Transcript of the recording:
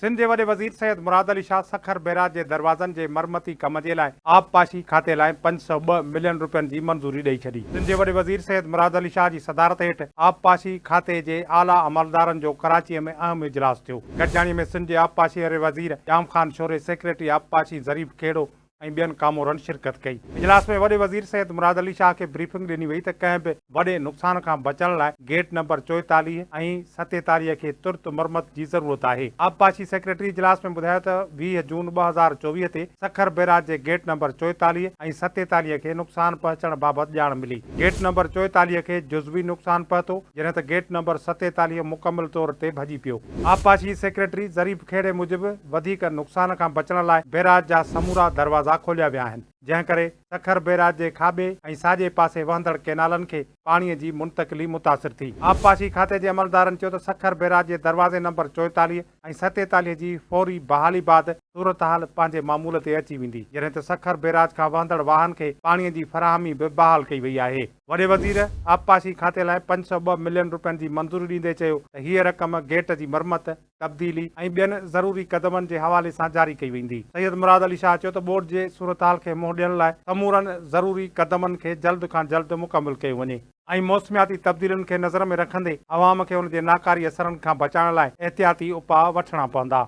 سنڌ جي وڏي وزير سيد مراد علي شاهه سکر بئراج جي دروازن جي مرمتي ڪم جي لاء آبپاشي کاتي لاء 502 ملين رپين جي منظوري ڏئي ڇڏي. سنڌ جي وڏي وزير سيد مراد علي شاهه جي صدارت هيٺ آبپاشي کاتي جي اعليٰ عملدارن جو ڪراچيء ۾ اهم اجلاس ٿيو. گڏجاڻي ۾ سنڌ جي آبپاشي واري وزير ڄام خان شوري، سيڪريٽري آبپاشي ظريف کهڙو ۽ ٻين ڪامورن شرڪت ڪئي. اجلاس ۾ وڏي وزير سيد مراد علي شاهه کي بريفنگ ڏني وئي ته ڪنهن به وڏي نقصان کان بچڻ لاء گيٽ نمبر 44 ۽ 47 کي ترت مرمت جي ضرورت آهي. آبپاشي سيڪريٽري اجلاس ۾ ٻڌايو ته 20 جون 2024 تي سکر بئراج جي گيٽ نمبر 44 ۽ 47 کي نقصان پهچڻ بابت ڄاڻ ملي. گيٽ نمبر 44 کي جزوي نقصان پهتو، جڏهن ته گيٽ نمبر 47 مڪمل طور تي ڀڄي پيو. آبپاشي سيڪريٽري ظريف کهڙي موجب وڌيڪ نقصان کان بچڻ لاء بئراج جا سمورا دروازا کوليا ويا آهن، جنهن ڪري سکر بئراج جي کاٻي ۽ ساڄي پاسي وهندڙ ڪئنالن کي پاڻي جي منتقلي متاثر ٿي. آبپاشي کاتي جي عملدارن چيو ته سکر بئراج جي دروازي نمبر 44 ۽ 47 جي فوري بحالي بعد صورتحال پنهنجي معمول تي اچي ويندي، جڏهن ته سکر بئراج کان وهندڙ واهن کي پاڻي جي فراهمي به بحال ڪئي وئي آهي. وڏي وزير آبپاشي کاتي لاء 502 ملين رپين جي منظوري ڏيندي چيو ته هيء رقم گيٽ جي مرمت، تبديلي ۽ ٻين ضروري قدمن جي حوالي سان جاري ڪئي ويندي. سيد مراد علي شاهه چيو ته ٻوڏ جي صورتحال کي منهن ڏيڻ لاء سمورن ضروري قدمن کي جلد کان جلد مڪمل ڪيو وڃي ۽ موسمياتي تبديلين کي نظر ۾ رکندي عوام کي ان جي ناڪاري اثرن کان بچائڻ لاء احتياطي اپاء وٺڻا پوندا.